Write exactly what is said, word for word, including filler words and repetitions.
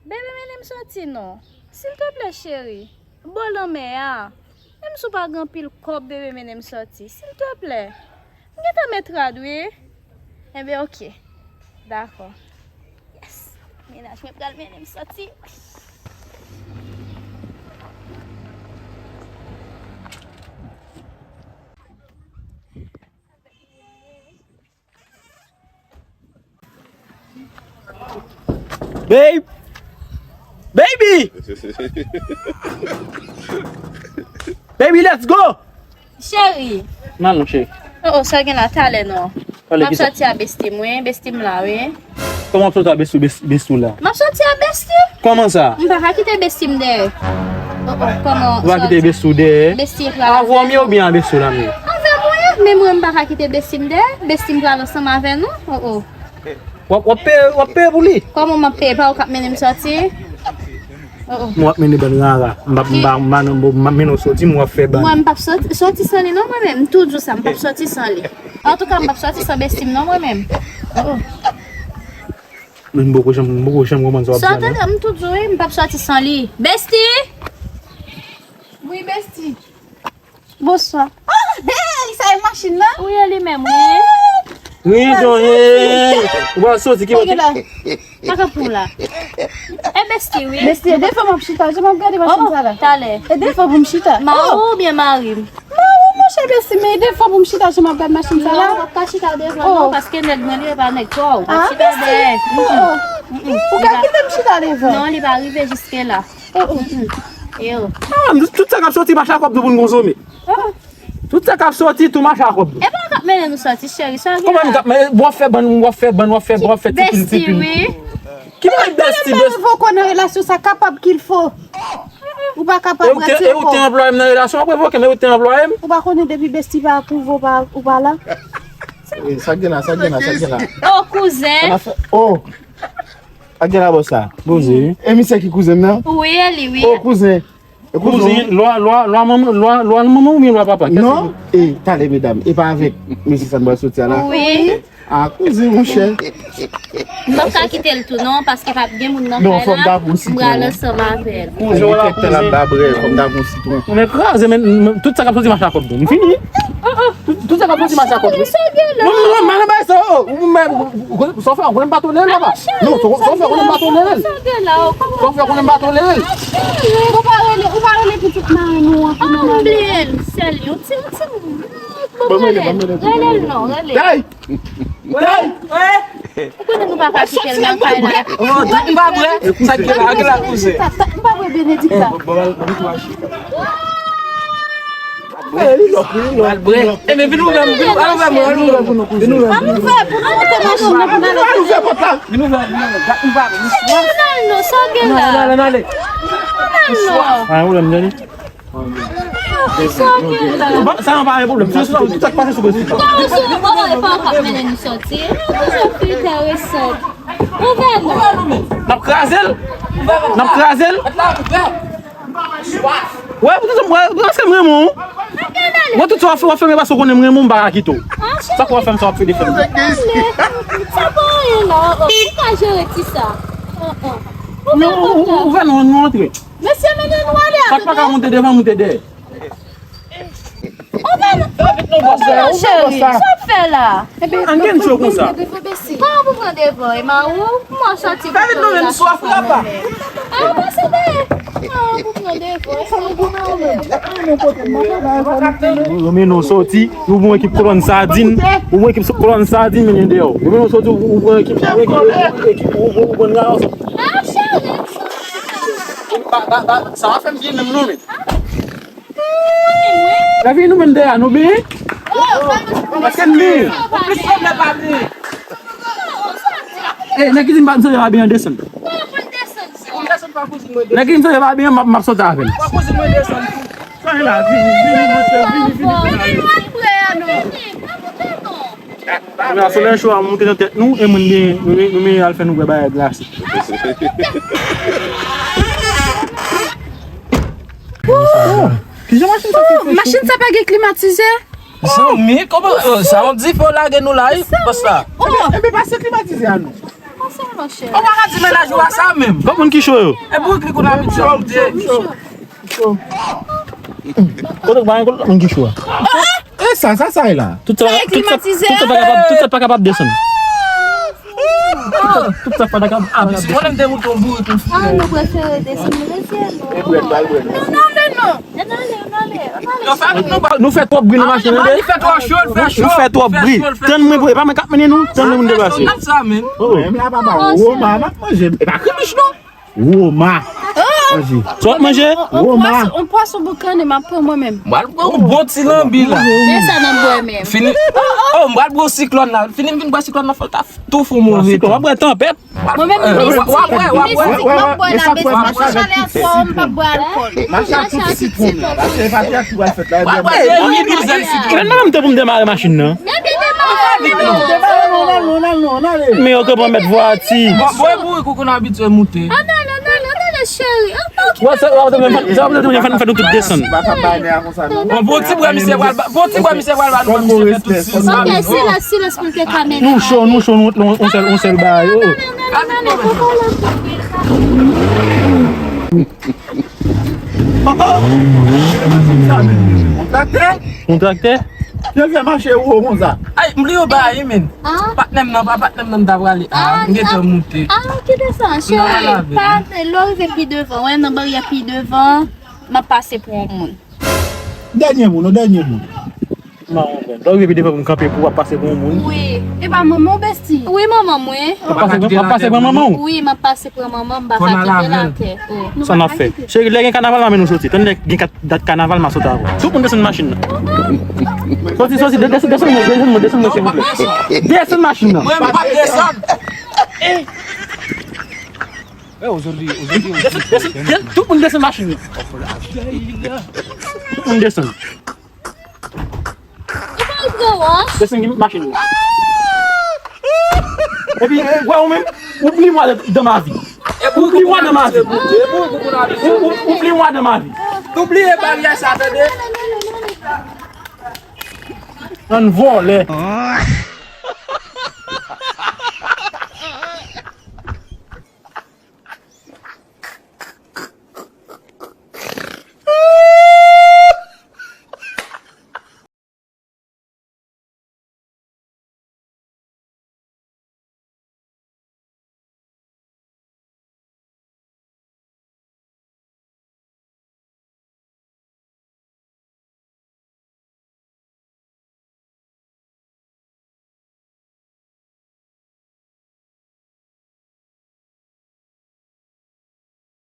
Bebe, mennen m soti non. Silteplè, cheri. Bò lanmè a. Menm si w pa gen anpil kòb, bebe, mennen m soti. Silteplè. M gentan met rad, wi. Enben, oke. Dakò. Yes. Mennaj mwen pral mennen m soti. Babe! Baby! Baby, let's go! Cheri. Nan non, cheri. Oh, oh, sa gen la talè non. Talè M ap ki sa? Soti a besti m, wi, besti m la, wi. Kòman w ap soti a besti, besti, besti w la? M ap soti a besti. Kòman sa? M pa ka kite besti m dèyè. Oh, oh, kòman Ou pa kite besti w dèyè? Besti pral Avè w mye oubyen a besti w la mye? Avè mwen, men mwen m pa ka kite besti m dèyè. Besti m pral ansanm avè nou. Oh, oh. W ap, w ap peye, w ap peye pou li? Kòman m ap peye? Pa ou k ap mennen m soti? Oh, oh. Mwen w ap mennen bann rara. M p ap, m pa, m pa nan, m ap mennen w soti, mwen w ap fè bann. Mwen m p ap soti, soti san li non mwen menm. M toujou sa, m p ap soti san li. Antouka, m p ap soti san besti m non mwen menm. Oh, oh. Men m poko janm, m poko janm konprann sa w ap di a non. Sòt, m toujou, wi, m p ap soti san li. Besti! Wi, besti. Bonswa. Oh, hey, sa e machin nan? Wi, e li menm, wi. Wi, John, hey, hey, hey. Ou pral soti ki bò? Pa ka pou la. E besti, wi. Besti, e defo m ap chita, jan m ap gade machin sa la. Talè. E defo pou m chita. Mari w oubyen mari m? Mari w, monchè, besti, men e defo pou m chita, jan m ap gade machin sa la. Non, w ap ka chita devan non, paske nèg mwen li e pa nèg pa w. W ap chita dèyè. Oh, oh. Ou ka kite m chita devan? Non, li pa rive jiske la. Oh, oh. Yo. Ah, tout sa k ap soti mache ak kòb tou pou n konsome. Tout sa k ap soti tou mache ak kòb tou. E pa w k ap mennen nou soti, cheri, sa gen Kòman m la? K ap, men w ap fè bann, w ap fè bann, w ap fè, w ap fè tipil, Besti, tipil. Wi. Ki bagay besti, besti? Revoke w nan relasyon sa kapab qu'il faut. Ou pa kapab E ou te, retire e ou te kò w. Anplwaye m nan relasyon, w ap revoke m, e ou te anplwaye m? Ou pa konnen depi besti pa apwouve w pa, ou pa la. Sa gen la, sa gen la, sa gen la. Oh, kouzen. Oh, sa gen la bòs sa. Poze. E misye ki kouzen m nan? Wi, e li, wi. Oh, kouzen. E kouzen. Kouzen, lwa, lwa, lwa, manman, lwa, lwa, manman oubyen lwa papa? Non, e talè medam, e pa avèk mesye sa n pral soti a la. Wi. Ah, kouzen, monchè. M p ap ka kite l tou non, paske p ap gen moun nan Non, kay fò m la. ta pran M pral sitwon. ansanm avè l. Kouzen w la, Kèk tè l ap kouzen. ba brè, fò m ta pran sitwon. Mwen kraze, men, men tout sa k ap soti mache ak kòb tou. M fini. Tout sa k ap soti mache ak kòb tou. Sa gen la? Non, non, non, mwen nan bagay sa, oh, ou menm, ou, ou, ou, sa w fè, ou konnen m pa tolere l, papa. Non, sa w, sa w fè, ou konnen m pa tolere l. Sa gen la? Sa w fè, ou konnen m pa tolere l. Ou pa rele, ou pa rele pitit mari nou an pou nou mande. Bliye l, sèl yon ti, yon ti moun. Bon, rele, rele l non, rele. Hey! Ou konnen nou pa ka kite l nan kay la. Oh, dat m pa bwè. Sa k gen la, gen la kouzen. M pa bwè Benedikta. Al bwè. E men vin ouvè m, vin ouvè m, al ouvè m, al ouvè m. Vin ouvè m. An nou fè pou nou monte machin nan pou n ale. Al ouvè pòt la. Vin ouvè m, vin ouvè m. Dat m pa bwè. Al non, sa gen la. Al ale, al ale. Al non. Pa gen pwoblèm, Dani. Sa gen la. Sa pa gen pwoblèm. Tout sa k pase sou prensip la. Bon, sou bon, e pa w k ap mennen nou soti. Ou se fi enteresan. Ouvè nou. N ap kraze l. N ap kraze l. Wè, pou tout sa, wè, paske m renmen w. Mwen, tout sa w ap fè, w ap fè, men paske w konnen m renmen w, m pa ka kite w. Sa k w ap fè m, sa w ap fè defèt. Sa pa anyen la. Ou ka jere ti sa. Non, ou, ou, ouvè nou, nou antre. Mesye, mennen nou ale avèk nou. Sa k pa ka moute devan, moute dèyè. Ouvè non, cheri, sa w ap fè la? Ann gen cho konsa. Kòman pou pran devan? E mari w? Kòman w soti pou pran devan? Ah, mwen se de. Kòman pou pran devan? Ou mennen w soti, ou bon ekip kolòn sadin, ou bon ekip kolòn sadin mennen dèyè w. Ou mennen w soti, ou bon ekip, ou bon ekip, ou bon, ou bon rayò. Ah, cheri. Sa va fè m byen menm non, men. Lavi nou menm dèyè a, nou byen? Paske n byen. Ou plis sanble pa byen. Eh, nèg ki di m pa, m sanble pa byen an, desann. Nèg ki di m sanble pa byen, m ap, m ap soti avè l. Chanje lavi, vini, vini, monchè, vini, vini, vini. Kounya, solèy cho a monte nan tèt nou, e moun gen, nou, nou, nou al fè nou bwè bagay glase. Kijan machin sa fè cho? Machin sa pa gen klimatizè? Zanmi, kòman, oh, sa yon dife w lage nou la, wi, bòs la. Enben, pase klimatizè a non. Ou pa ka di mennaj ou a sa menm. Kòm moun ki cho yo. E pou ki konn abitye a monte. Kote w pa gen kote moun ki cho a? E sa, sa, sa e la. Tout sa, tout sa, tout sa pa kapab, tout sa pa kapab desann. Tout sa, tout sa pa kapab. Ah, si mwen menm te moute yon bourik, yon fi. Ah, nou prefere desann rezyè nou. E bwè, bal bwè. Non, non, non, non. Ann ale, ann ale, ann ale. Nou fè, nou fè twòp bri nan machin nan. Li fè twò cho, li fè cho. Nou fè twòp bri. Tann mwen, e pa mwen k ap mennen nou, tann mwen pou nou deplase. Sa menm. Oh. Men apa ba Roma, m ap manje. E pa kribich non. Roma. Manje. Sa w ap manje? Roma. On pwason, on pwason boukannen m ap pran mwen menm. M pral pran yon bon ti lanbi la. Men sa nan bwè menm. Fini. Oh, m pral pran siklòn la. Fini m vin bwè siklòn la, fò l ta tou fou move. Siklòn, w ap bwè tanpèt. Mwen menm, w ap bwè, w ap bwè. M ap bwè la, men si chalè a twò wo, m p ap bwè alkòl. Macha tout sitwon nan. Paske e pa teyat ki pral fèt la. W ap bwè demi douzèn sitwon. Men nan m te pou m demare machin nan. Men byen demare menm. Men yo te pran mèt vwati. Bon, bon, e bourik ou konn abitye moute. Ann ale, ann ale, ann ale, cheri. Ann ale. Wè, sa w ap fè, sa w ap fè nou tout desann. Bon, bon, ti bwè misye pral ba, bon, ti bwè misye pral ba nou, bon, misye fè tout sis. Ok, silans, silans pou l te ka mennen. Nou cho, nou cho, nou, nou, on sèl, on sèl bagay. Oh. Kontraktè? Kontraktè? Kèl fè mache wo konsa? Ay, m bliye yon bagay, men. Ah. Patnè m nan, pa patnè m nan, m ta prale. Ah, m gentan moute. Ah, kite sa, cheri. Pa, lè w rive pi devan, wè, nan baryè pi devan, m ap pase pou yon moun. Dènye moun, o dènye moun. Non, lè w rive pi devan pou m kanpe pou w ap pase pou yon moun. Wi. E pa manman w, besti? Wi, manman mwen. W ap pase, w ap pase pran manman w? Wi, m ap pase pran manman m, m pa ka kite l atè. Sa n ap fè? Cheri, lè gen kanaval, m ap mennen w soti. Tann lè gen kat-, dat kanaval, m a sot avè w. Tout moun desann machin nan. Soti, soti, de-, desann, desann, desann, desann, desann, silvouplè. Desann machin nan. Mwen, m p ap desann. Desann, desann, desann, tout moun desann machin nan. Tout moun desann. Desann machin nan. Epi, e, wè ou menm, oublie-moi de, de ma vie. Oublie-moi de ma vie. Ou, ou, oublie-moi de ma vie. Ou bliye baryè sa, tande? Ann vòlè.